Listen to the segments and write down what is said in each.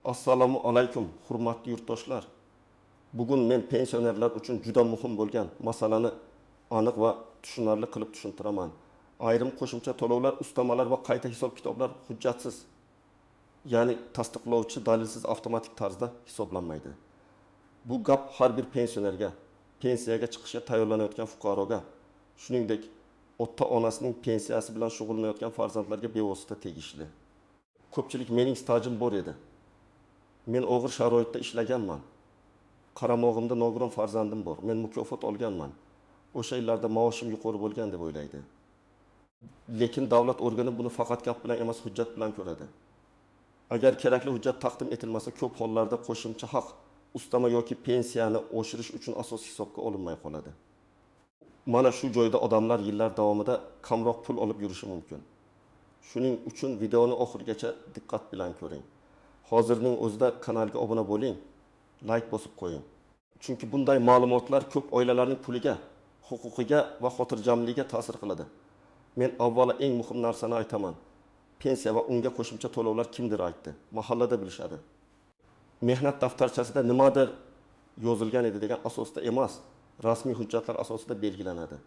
Assalomu alaykum, hurmatli yurtdoshlar. Bugun men pensionerlar uchun juda muhim bo'lgan masalani aniq va tushunarli qilib tushuntiraman. Ayrim qo'shimcha to'lovlar, ustamalar va qayta hisob-kitoblar hujjatsiz, ya'ni tasdiqlovchi dalilsiz avtomatik tarzda hisoblanmaydi. Bu gap har bir pensionerga, pensiyaga chiqishga tayyorlanayotgan fuqaroga, shuningdek, ota-onasining pensiyasi bilan shug'ullanayotgan farzandlarga bevosita tegishli. Ko'pchilik mening stajim bor edi. Men og'ir sharoitda ishlaganman. Qaramog'imda nogiron farzandim bor. Men mukofot olganman. O'sha yillarda maoshim yuqori bo'lgan deb o'ylaydi. Lekin davlat organi buni faqat gap bilan emas, hujjat bilan ko'radi. Agar kerakli hujjat taqdim etilmasa, ko'p hollarda qo'shimcha haq, ustama yoki pensiyani oshirish uchun asos hisobga olinmay qoladi. Mana shu joyda odamlar yillar davomida kamroq pul olib yurishi mumkin. Shuning uchun videoni oxirigacha diqqat bilan ko'ring. Hozirning o'zida kanalga obuna bo'ling, like bosib qo'ying. Chunki bunday ma'lumotlar ko'p oilalarning puliga, huquqiga va xotirjamligiga ta'sir qiladi. Men avvalo eng muhim narsani aytaman. Pensiya va unga qo'shimcha to'lovlar kimdir aytdi, mahallada bilishadi. Mehnat daftarchasida nimadir yozilgan edi degan asosda emas, rasmiy hujjatlar asosida belgilanadi.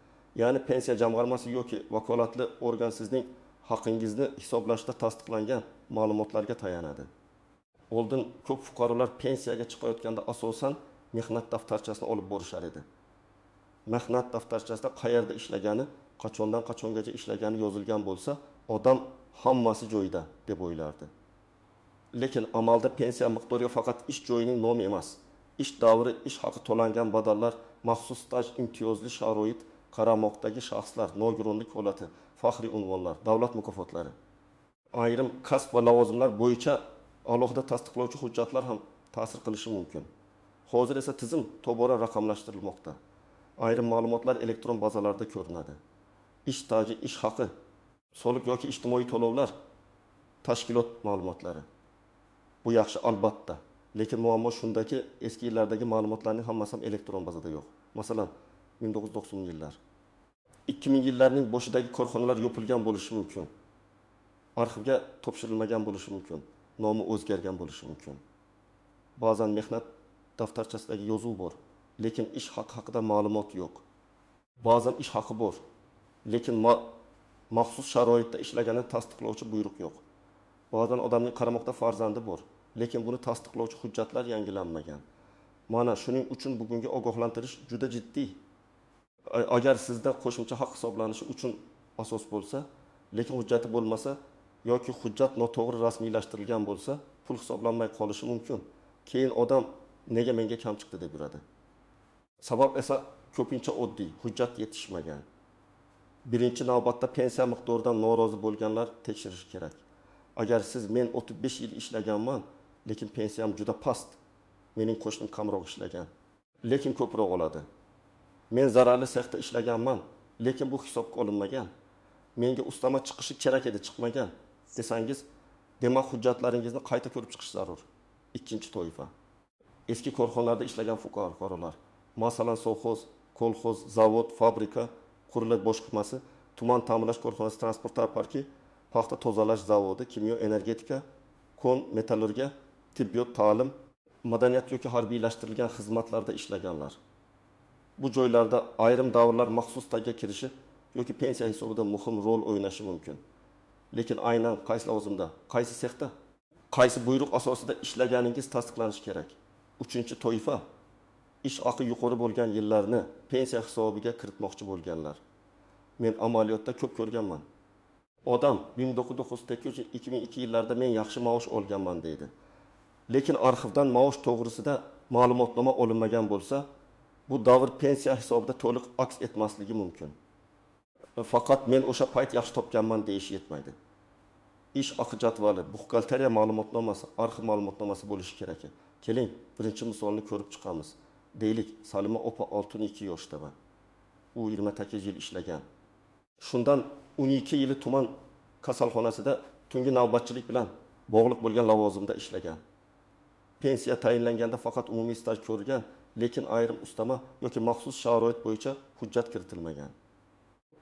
Ya'ni pensiya jamg'armasi yoki vakolatli organ sizning haqingizni hisoblashda tasdiqlangan ma'lumotlarga tayanadi. Oldin ko'p fuqarolar pensiyaga chiqayotganda asosan mehnat daftarchasini olib borishar edi. Mehnat daftarchasida qayerda ishlagani, qachondan qachongacha ishlagani yozilgan bo'lsa, odam hammasi joyida deb o'ylardi. Lekin amalda pensiya miqdoriga faqat ish joyining nomi emas, ish davri, ish haqi to'langan badallar, maxsus staj, imtiyozli sharoit, qaramoqdagi shaxslar, nogironlik holati, faxriy unvonlar, davlat mukofotlari, ayrim kasb va lavozimlar bo'yicha alohida tasdiqlovchi hujjatlar ham ta'sir qilishi mumkin. Hozir esa tizim tobora raqamlashtirilmoqda. Ayrim ma'lumotlar elektron bazalarda ko'rinadi. Ish staji, ish haqi, soliq yoki ijtimoiy to'lovlar, tashkilot ma'lumotlari. Bu yaxshi albatta, lekin muammo shundaki, eski yillardagi ma'lumotlarning hammasi ham elektron bazada yo'q. Masalan, 1990-yillar, 2000-yillarning boshidagi korxonalar yopilgan bo'lishi mumkin. Arxivga topshirilmagan bo'lishi mumkin. Nomi o'zgargan bo'lishi mumkin. Ba'zan mehnat daftarchasidagi yozuv bor, lekin ish haqi haqida ma'lumot yo'q. Ba'zan ish haqi bor, lekin maxsus sharoitda ishlaganini tasdiqlovchi buyruq yo'q. Ba'zan odamning qaramoqda farzandi bor, lekin buni tasdiqlovchi hujjatlar yangilanmagan. Mana shuning uchun bugungi ogohlantirish juda jiddiy. Agar sizda qo'shimcha haq hisoblanishi uchun asos bo'lsa, lekin hujjati bo'lmasa yoki hujjat noto'g'ri rasmiylashtirilgan bo'lsa, pul hisoblanmay qolishi mumkin. Keyin odam nega menga kam chiqdi deb yuradi. Sabab esa ko'pincha oddiy, hujjat yetishmagan. Birinchi navbatda pensiya miqdoridan norozi bo'lganlar tekshirishi kerak. Agar siz men 35 yil ishlaganman, lekin pensiyam juda past, mening qo'shnim kamroq ishlagan, lekin ko'proq oladi. Men zararli sexda ishlaganman, lekin bu hisobga olinmagan. Menga ustama chiqishi kerak edi, chiqmagan desangiz, demak hujjatlaringizni qayta ko'rib chiqish zarur. Ikkinchi toifa. Eski korxonalarda ishlagan fuqarolar, masalan, sovxoz, kolxoz, zavod, fabrika, qurilish boshqarmasi, tuman ta'mirlash korxonasi, transport parki, paxta tozalash zavodi, kimyo, energetika, kon, metallurgiya, tibbiyot, ta'lim, madaniyat yoki harbiylashtirilgan xizmatlarda ishlaganlar. Bu joylarda ayrim davrlar maxsus stajga kirishi yoki pensiya hisobida muhim rol o'ynashi mumkin. Lekin aynan qaysi lavozimda, qaysi sexda, qaysi buyruq asosida ishlaganingiz tasdiqlanishi kerak. Uchinchi toifa, ish haqi yuqori bo'lgan yillarni pensiya hisobiga kiritmoqchi bo'lganlar. Men amaliyotda ko'p ko'rganman. Odam 1998-2002 yillarda men yaxshi maosh olganman deydi. Lekin arxivdan maosh to'g'risida ma'lumotnoma olinmagan bo'lsa, bu davr pensiya hisobida to'liq aks etmasligi mumkin. Faqat men o'sha payt yaxshi topganman deyish yetmaydi. Ish haqi jadvali, buxgalteriya ma'lumotnomasi, arxiv ma'lumotnomasi bo'lishi kerak. Keling, birinchi misolni ko'rib chiqamiz. Deylik, Salima opa 62 yoshda. U 28 yil ishlagan. Shundan 12 yili tuman kasalxonasida tungi navbatchilik bilan bog'liq bo'lgan lavozimda ishlagan. Pensiya tayinlanganda faqat umumiy staj ko'rgan, lekin ayrim ustama yoki maxsus sharoit bo'yicha hujjat kiritilmagan.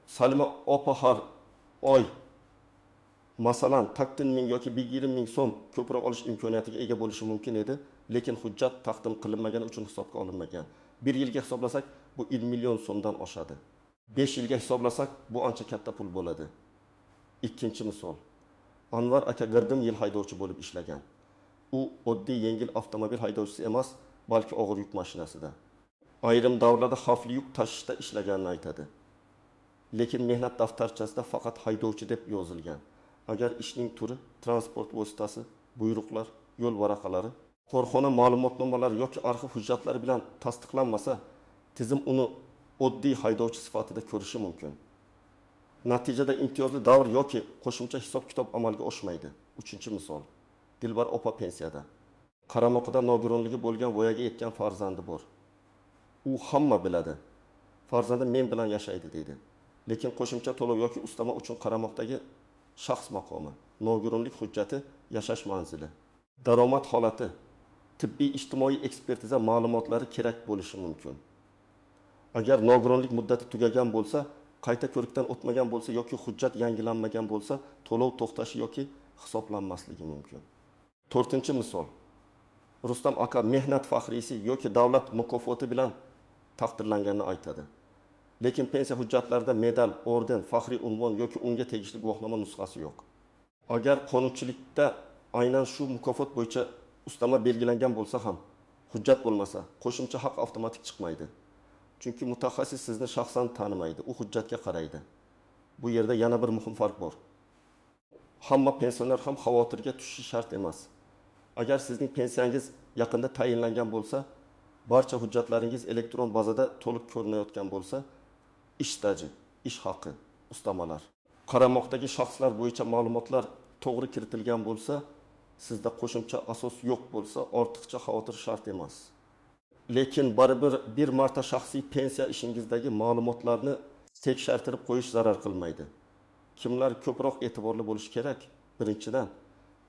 Salima opa har oy Masalan, 4 ming yoki 1,5 ming so'm ko'proq olish imkoniyatiga ega bo'lishi mumkin edi, lekin hujjat taqdim qilinmagani uchun hisobga olinmagan. Bir yilga hisoblasak, bu 1 million so'mdan oshadi. 5 yilga hisoblasak, bu ancha katta pul bo'ladi. Ikkinchi misol. Anvar aka 20 yil haydovchi bo'lib ishlagan. U oddiy yengil avtomobil haydovchisi emas, balki og'ir yuk mashinasida. Ayrim davrlarda xavfli yuk tashishda ishlaganini aytadi. Lekin mehnat daftarchasida faqat haydovchi deb yozilgan. Agar ishning turi, transport vositasi, buyruqlar, yo'l varaqalari, korxona ma'lumotnomalari yoki arxiv hujjatlari bilan tasdiqlanmasa, tizim uni oddiy haydovchi sifatida ko'rishi mumkin. Natijada imtiyozli davr yoki qo'shimcha hisob-kitob amalga oshmaydi. Uchinchi misol. Dilbar opa pensiyada. Qaramoqida nogironligi bo'lgan voyaga yetgan farzandi bor. U hamma biladi. Farzandi men bilan yashaydi deydi. Lekin qo'shimcha to'lov yoki ustama uchun qaramoqdagi shaxs maqomi, nogironlik hujjati, yashash manzili, daromad holati, tibbiy ijtimoiy ekspertiza ma'lumotlari kerak bo'lishi mumkin. Agar nogironlik muddati tugagan bo'lsa, qayta ko'rikdan o'tmagan bo'lsa yoki hujjat yangilanmagan bo'lsa, to'lov to'xtashi yoki hisoblanmasligi mumkin. To'rtinchi misol. Rustam aka mehnat faxriysi yoki davlat mukofoti bilan taqdirlanganini aytadi. Lekin pensiya hujjatlarida medal, orden, faxriy unvon yoki unga tegishli guvohnoma nusxasi yo'q. Agar qonunchilikda aynan shu mukofot bo'yicha ustama belgilangan bo'lsa ham, hujjat bo'lmasa, qo'shimcha haq avtomatik chiqmaydi. Chunki mutaxassis sizni shaxsan tanimaydi, u hujjatga qaraydi. Bu yerda yana bir muhim farq bor. Hamma pensioner ham xavotirga tushishi shart emas. Agar sizning pensiyangiz yaqinda tayinlangan bo'lsa, barcha hujjatlaringiz elektron bazada to'liq ko'rinayotgan bo'lsa, ish staji, ish haqi, ustamalar, qaramoqdagi shaxslar bo'yicha ma'lumotlar to'g'ri kiritilgan bo'lsa, sizda qo'shimcha asos yo'q bo'lsa, ortiqcha xavotir shart emas. Lekin baribir bir marta shaxsiy pensiya ishingizdagi ma'lumotlarni tekshirtirib qo'yish zarar qilmaydi. Kimlar ko'proq e'tiborli bo'lishi kerak? Birinchidan,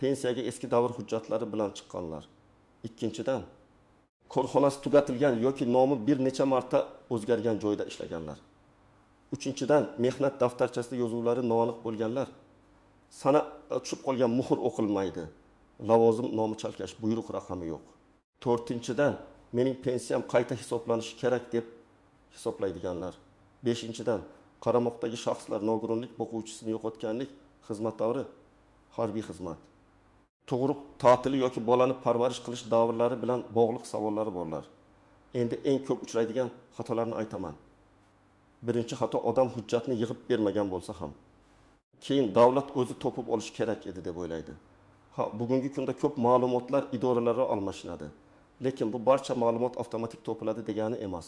pensiyaga eski davr hujjatlari bilan chiqqanlar. Ikkinchidan, korxonasi tugatilgan yoki nomi bir necha marta o'zgargan joyda ishlaganlar. Uchinchidan, mehnat daftarchasida yozuvlari noaniq bo'lganlar. Sana tushib qolgan muhr o'qilmaydi. Lavozim nomi chalkash, buyruq raqami yo'q. To'rtinchidan, mening pensiyam qayta hisoblanishi kerak deb hisoblaydiganlar. Beshinchidan, qaramoqdagi shaxslar nogironlik boquvchisini yo'qotganlik, xizmat davri, harbiy xizmat, tug'ruq ta'tili yoki bolani parvarish qilish davrlari bilan bog'liq savollari borlar. Endi eng ko'p uchraydigan xatolarni aytaman. Birinchi xato, odam hujjatni yig'ib bermagan bo'lsa ham, keyin davlat o'zi topib olishi kerak edi deb o'ylaydi. Ha, bugungi kunda ko'p ma'lumotlar idoralararo almashinadi. Lekin bu barcha ma'lumot avtomatik topiladi degani emas.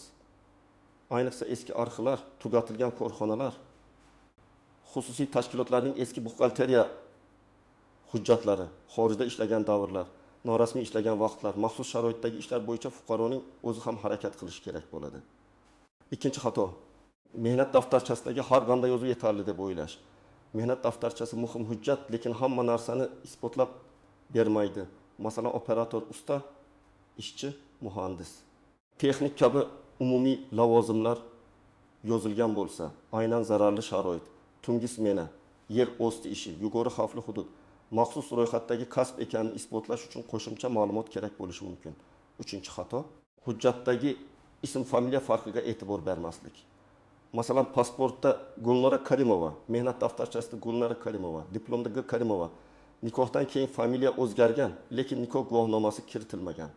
Ayniqsa eski arxivlar, tugatilgan korxonalar, xususiy tashkilotlarning eski buxgalteriya hujjatlari, xorijda ishlagan davrlar, norasmiy ishlagan vaqtlar, maxsus sharoitdagi ishlar bo'yicha fuqaroning o'zi ham harakat qilishi kerak bo'ladi. Ikkinchi xato, mehnat daftarchasidagi har qanday yozuv yetarli deb o'ylash. Mehnat daftarchasi muhim hujjat, lekin hamma narsani isbotlab bermaydi. Masalan, operator usta, ishchi, muhandis, texnik kabi umumiy lavozimlar yozilgan bo'lsa, aynan zararli sharoit, tungi smena, yer osti ishi, yuqori xavfli hudud, maxsus ro'yxatdagi kasb ekanini isbotlash uchun qo'shimcha ma'lumot kerak bo'lishi mumkin. Uchinchi xato, hujjatdagi ism familiya farqiga e'tibor bermaslik. Masalan, pasportda Gulnora Karimova, mehnat daftarchasida Gulnora Karimova, diplomda G Karimova. Nikohdan keyin familiya o'zgargan, lekin nikoh guvohnomasi kiritilmagan.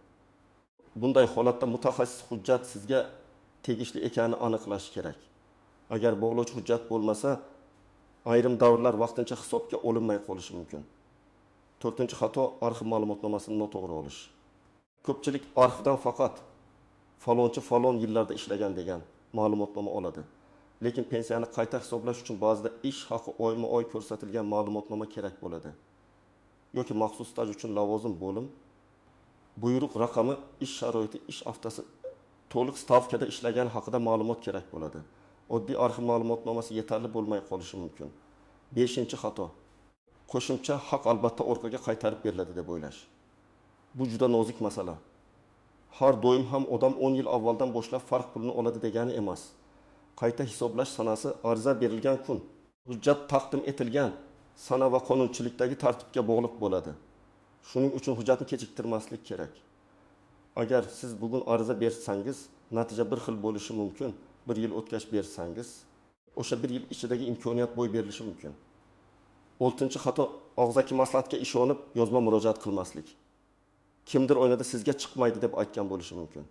Bunday holatda mutaxassis hujjat sizga tegishli ekanini aniqlash kerak. Agar bog'lovchi hujjat bo'lmasa, ayrim davrlar vaqtincha hisobga olinmay qolishi mumkin. To'rtinchi xato, arxiv ma'lumotnomasini noto'g'ri olish. Ko'pchilik arxivdan faqat falonchi falon yillarda ishlagan degan ma'lumotnoma oladi. Lekin pensiyani qayta hisoblash uchun ba'zida ish haqi oyma-oy ko'rsatilgan ma'lumotnoma kerak bo'ladi. Yoki maxsus staj uchun lavozim, bo'lim, buyruq raqami, ish sharoiti, ish haftasi, to'liq stavkada ishlagan haqida ma'lumot kerak bo'ladi. Oddiy arxiv ma'lumotnomasi yetarli bo'lmay qolishi mumkin. Beshinchi xato, qo'shimcha haq albatta orqaga qaytarib beriladi deb o'ylash. Bu juda nozik masala. Har doim ham odam 10 yil avvaldan boshlab farq pulini oladi degani emas. Qayta hisoblash sanasi arza berilgan kun, hujjat taqdim etilgan sana va qonunchilikdagi tartibga bog'liq bo'ladi. Shuning uchun hujjatni kechiktirmaslik kerak. Agar siz bugun ariza bersangiz, natija bir xil bo'lishi mumkin. Bir yil o'tgach bersangiz, o'sha bir yil ichidagi imkoniyat bo'y berilishi mumkin. 6. Xato og'zaki maslahatga ishonib yozma murojaat qilmaslik. Kimdir oynada sizga chiqmaydi deb aytgan bo'lishi mumkin.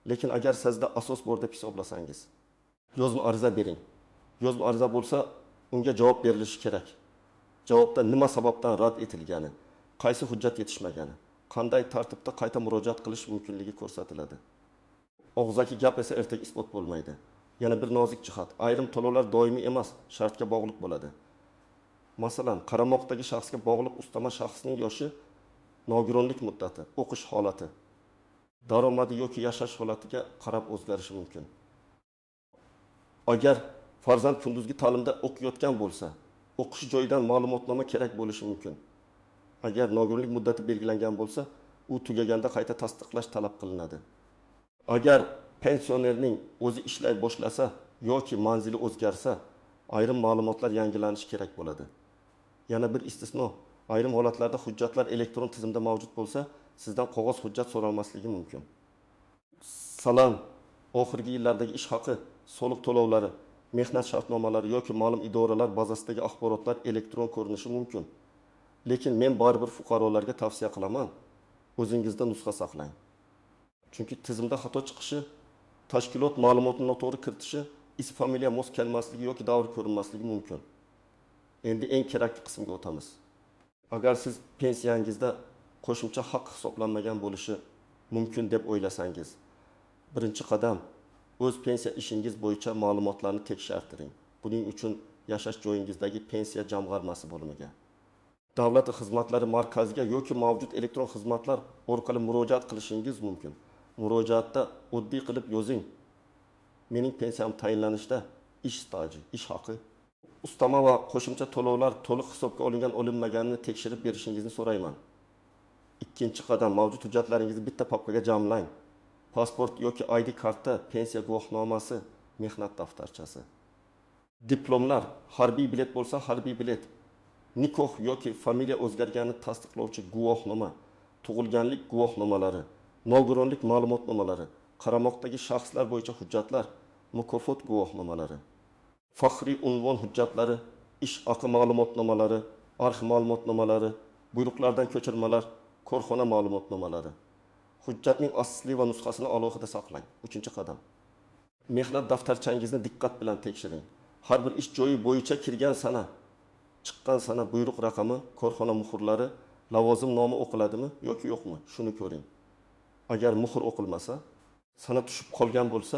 Lekin agar sizda asos bor deb hisoblasangiz, yozma ariza bering. Yozma ariza bo'lsa, unga javob berilishi kerak. Javobda nima sababdan rad etilgani, qaysi hujjat yetishmagani, qanday tartibda qayta murojaat qilish mumkinligi ko'rsatiladi. Og'zaki gap esa ertaga isbot bo'lmaydi. Yana bir nozik jihat, ayrim to'lovlar doimiy emas, shartga bog'liq bo'ladi. Masalan, qaramoqdagi shaxsga bog'liq ustama shaxsning yoshi, nogironlik muddati, o'qish holati, daromadi yoki yashash holatiga qarab o'zgarishi mumkin. Agar farzand kunduzgi ta'limda o'qiyotgan bo'lsa, o'qish joyidan ma'lumotnoma kerak bo'lishi mumkin. Agar nogironlik muddati belgilangan bo'lsa, u tugaganda qayta tasdiqlash talab qilinadi. Agar pensionerning o'zi ishlay boshlasa yoki manzili o'zgarsa, ayrim ma'lumotlar yangilanishi kerak bo'ladi. Yana bir istisno, ayrim holatlarda hujjatlar elektron tizimda mavjud bo'lsa, sizdan qog'oz hujjat so'ralmasligi mumkin. Salam, oxirgi yillardagi ish haqi, soliq to'lovlari, mehnat shartnomalari yoki ma'lum idoralar bazasidagi axborotlar elektron ko'rinishi mumkin. Lekin men baribir fuqarolarga tavsiya qilaman, o'zingizda nusxa saqlang. Chunki tizimda xato chiqishi, tashkilot ma'lumotni noto'g'ri kiritishi, ism familiya mos kelmasligi yoki davr ko'rinmasligi mumkin. Endi eng kerakli qismga o'tamiz. Agar siz pensiyangizda qo'shimcha haq hisoblanmagan bo'lishi mumkin deb o'ylasangiz, birinchi qadam o'z pensiya ishingiz bo'yicha ma'lumotlarni tekshirtiring. Buning uchun yashash joyingizdagi pensiya jamg'armasi bo'limiga, davlat xizmatlari markaziga yoki mavjud elektron xizmatlar orqali murojaat qilishingiz mumkin. Murojaatda oddiy qilib yozing: mening pensiyam tayinlanishda ish staji, ish haqi, ustama va qo'shimcha to'lovlar to'liq hisobga olingan olinmaganini tekshirib berishingizni so'rayman. Ikkinchi qadam, mavjud hujjatlaringizni bitta papkaga jamlang. Pasport yoki ID karta, pensiya guvohnomasi, mehnat daftarchasi, diplomlar, harbiy bilet bo'lsa harbiy bilet, nikoh yoki familiya o'zgarganini tasdiqlovchi guvohnoma, tug'ilganlik guvohnomalari, nogironlik ma'lumotnomalari, qaramoqdagi shaxslar bo'yicha hujjatlar, mukofot guvohnomalari, faxriy unvon hujjatlari, ish haqi ma'lumotnomalari, arxiv ma'lumotnomalari, buyruqlardan ko'chirmalar, korxona ma'lumotnomalari. Hujjatning asli va nusxasini alohida saqlang. 3. Qadam. Mehnat daftarchangizni diqqat bilan tekshiring. Har bir ish joyi bo'yicha kirgan sana, chiqqan sana, buyruq raqami, korxona muhrlari, lavozim nomi o'qiladimi yoki yo'qmi, shuni ko'ring. Agar muhr o'qilmasa, sana tushib qolgan bo'lsa,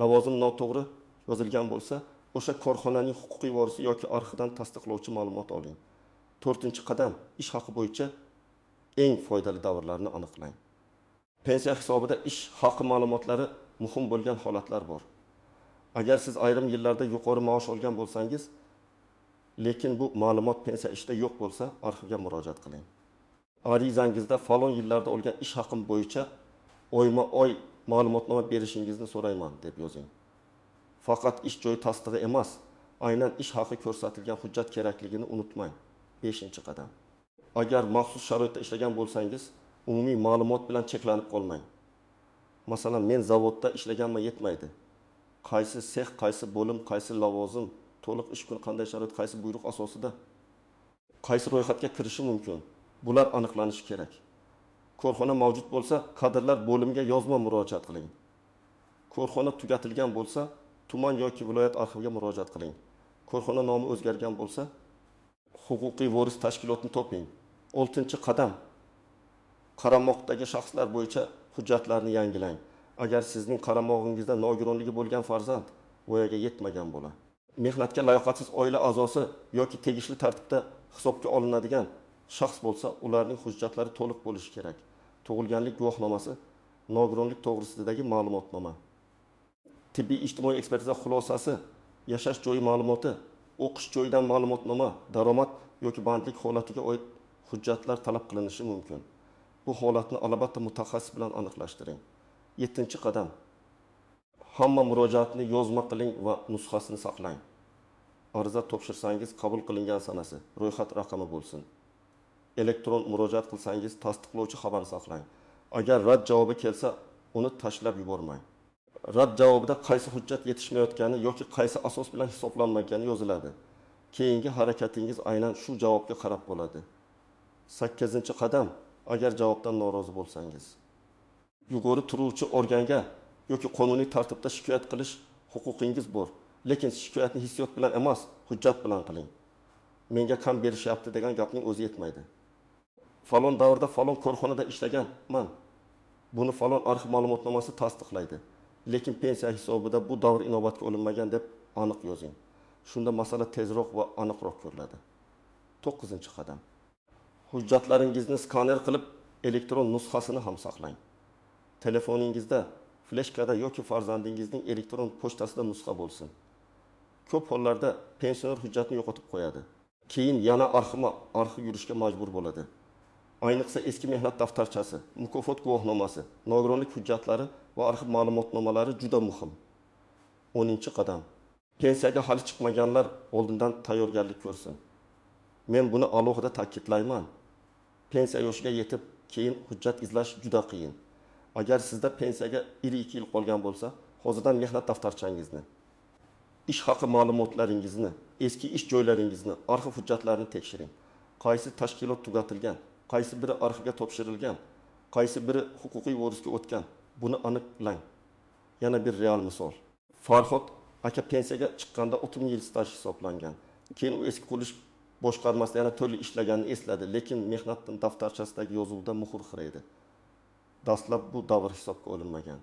lavozim noto'g'ri yozilgan bo'lsa, o'sha korxonaning huquqiy vorisi yoki arxidan tasdiqlovchi ma'lumot oling. 4. Qadam, ish haqi bo'yicha eng foydali davrlarni aniqlang. Pensiya hisobida ish haqi ma'lumotlari muhim bo'lgan holatlar bor. Agar siz ayrim yillarda yuqori maosh olgan bo'lsangiz, lekin bu ma'lumot pensiya ishida yo'q bo'lsa, arxivga murojaat qiling. Arizangizda falon yillarda olgan ish haqim bo'yicha oyma-oy ma'lumotnoma berishingizni so'rayman deb yozing. Faqat ish joyi tasdig'i emas, aynan ish haqi ko'rsatilgan hujjat kerakligini unutmang. 5. Qadam. Agar maxsus sharoitda ishlagan bo'lsangiz, umumiy ma'lumot bilan cheklanib qolmang. Masalan, men zavodda ishlaganman yetmaydi. Qaysi sex, qaysi bo'lim, qaysi lavozim, to'liq ish kuni qanday sharoit, qaysi buyruq asosida, qaysi ro'yxatga kirishi mumkin? Bular aniqlanishi kerak. Korxona mavjud bo'lsa, kadrlar bo'limiga yozma murojaat qiling. Korxona tugatilgan bo'lsa, tuman yoki viloyat arxiviga murojaat qiling. Korxona nomi o'zgargan bo'lsa, huquqiy voris tashkilotini toping. 6. Qadam. Qaramoqdagi shaxslar bo'yicha hujjatlarni yangilang. Agar sizning qaramog'ingizda nogironligi bo'lgan farzand, voyaga yetmagan bola, mehnatga layoqatsiz oila a'zosi yoki tegishli tartibda hisobga olinadigan shaxs bo'lsa, ularning hujjatlari to'liq bo'lishi kerak. Tug'ilganlik guvohnomasi, nogironlik to'g'risidagi ma'lumotnoma, tibbiy ijtimoiy ekspertiza xulosasi, yashash joyi ma'lumoti, o'qish joyidan ma'lumotnoma, daromad yoki bandlik holatiga oid hujjatlar talab qilinishi mumkin. Bu holatni albatta mutaxassis bilan aniqlashtiring. 7. Qadam. Hamma murojaatni yozma qiling va nusxasini saqlang. Ariza topshirsangiz, qabul qilingan sanasi, ro'yxat raqami bo'lsin. Elektron murojaat qilsangiz, tasdiqlovchi xabarni saqlang. Agar rad javobi kelsa, uni tashlab yubormang. Rad javobida qaysi hujjat yetishmayotgani yoki qaysi asos bilan hisoblanmagani yoziladi. Keyingi harakatingiz aynan shu javobga qarab bo'ladi. Sakkizinchi qadam, agar javobdan norozi bo'lsangiz. Yuqori turuvchi organga yoki qonuniy tartibda shikoyat qilish huquqingiz bor. Lekin shikoyatni hissiyot bilan emas, hujjat bilan qiling. Menga kam berishyapti degan gapning o'zi yetmaydi. Falon davrda falon korxonada ishlaganman. Buni falon arxiv ma'lumotnomasi tasdiqlaydi. Lekin pensiya hisobida bu davr inobatga olinmagan deb aniq yozing. Shunda masala tezroq va aniqroq ko'riladi. 9-qadam. Hujjatlaringizni skaner qilib, elektron nusxasini ham saqlang. Telefoningizda, fleshkada yoki farzandingizning elektron pochtasida nusxa bo'lsin. Ko'p hollarda pensioner hujjatni yo'qotib qo'yadi. Keyin yana arxiv yurishga majbur bo'ladi. Ayniqsa eski mehnat daftarchasi, mukofot guvohnomasi, nogironlik hujjatlari va arxiv ma'lumotnomalari juda muhim. 10-qadam. Pensiyaga hali chiqmaganlar oldindan tayyorgarlik ko'rsin. Men buni alohida ta'kidlayman. Pensiya yoshiga yetib, keyin hujjat izlash juda qiyin. Agar sizda pensiyaga 1-2 yil qolgan bo'lsa, hozirdan mehnat daftarchangizni, ish haqi ma'lumotlaringizni, eski ish joylaringizni, arxiv hujjatlarini tekshiring. Qaysi tashkilot tugatilgan, qaysi biri arxivga topshirilgan, qaysi biri huquqiy vorisga o'tgan, buni aniqlang. Yana bir real misol. Farhod aka pensiyaga chiqqanda 30 yil staj hisoblangan. Keyin u eski qurilish boshqarmasida yana 4 yil ishlaganini esladi, lekin mehnat daftarchasidagi yozuvda muhr xira edi. Dastlab bu davr hisobga olinmagan.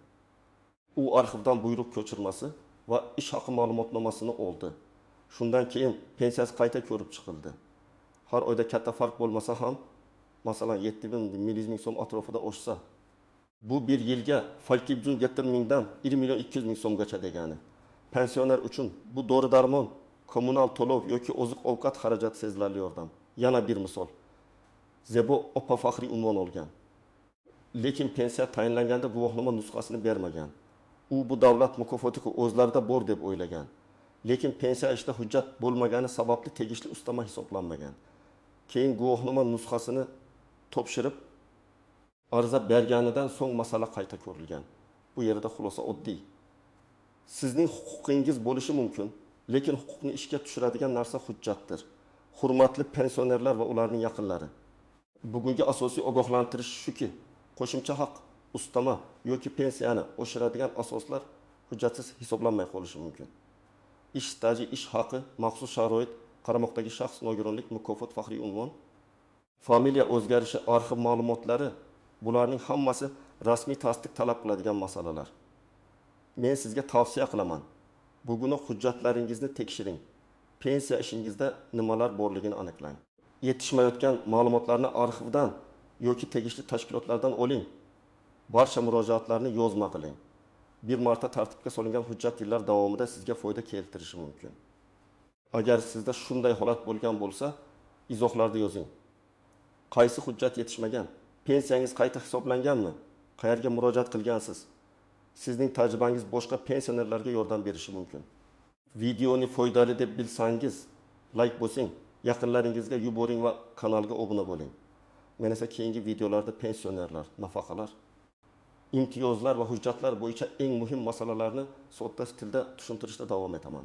U arxivdan buyruq ko'chirmasi va ish haqi ma'lumotnomasini oldi. Shundan keyin pensiyasi qayta ko'rib chiqildi. Har oyda katta farq bo'lmasa ham, masalan 7100 ming so'm atrofida oshsa, bu bir yilga 47 mingdan 1 milyon 200 ming so'mgacha degani. Pensioner uchun bu dori-darmon, kommunal to'lov yoki oziq-ovqat xarajati sezilarli yordam. Yana bir misol. Zebo opa faxriy unvon olgan. Lekin pensiya tayinlanganda guvohnoma nusxasini bermagan. U bu davlat mukofoti o'zlarida bor deb o'ylagan. Lekin pensiya ishida hujjat bo'lmagani sababli tegishli ustama hisoblanmagan. Keyin guvohnoma nusxasini topshirib, ariza berganidan so'ng masala qayta ko'rilgan. Bu yerda xulosa oddiy. Sizning huquqingiz bo'lishi mumkin, lekin huquqni ishga tushiradigan narsa hujjatdir. Hurmatli pensionerlar va ularning yaqinlari. Bugungi asosiy ogohlantirish shuki, qo'shimcha haq, ustama yoki pensiyani oshiradigan asoslar hujjatsiz hisoblanmay qolishi mumkin. Ish staji, ish haqi, maxsus sharoit, qaramoqdagi shaxs, nogironlik, mukofot, faxriy unvon, familiya o'zgarishi, arxiv ma'lumotlari, bularning hammasi rasmiy tasdiq talab qiladigan masalalar. Men sizga tavsiya qilaman. Bugunoq hujjatlaringizni tekshiring. Pensiya ishingizda nimalar borligini aniqlang. Yetishmayotgan ma'lumotlarni arxivdan yoki tegishli tashkilotlardan oling. Barcha murojaatlarni yozma qiling. Bir marta tartibga solingan hujjat yillar davomida sizga foyda keltirishi mumkin. Agar sizda shunday holat bo'lgan bo'lsa, izohlarda yozing. Qaysi hujjat yetishmagan? Pensiyangiz qayta hisoblanganmi? Qayerga murojaat qilgansiz? Sizning tajribangiz boshqa pensionerlarga yordam berishi mumkin. Videoni foydali deb bilsangiz, like bosing, yaqinlaringizga yuboring va kanalga obuna bo'ling. Men esa keyingi videolarda pensionerlar, nafaqalar, imtiyozlar va hujjatlar bo'yicha eng muhim masalalarni sodda tilda tushuntirishda davom etaman.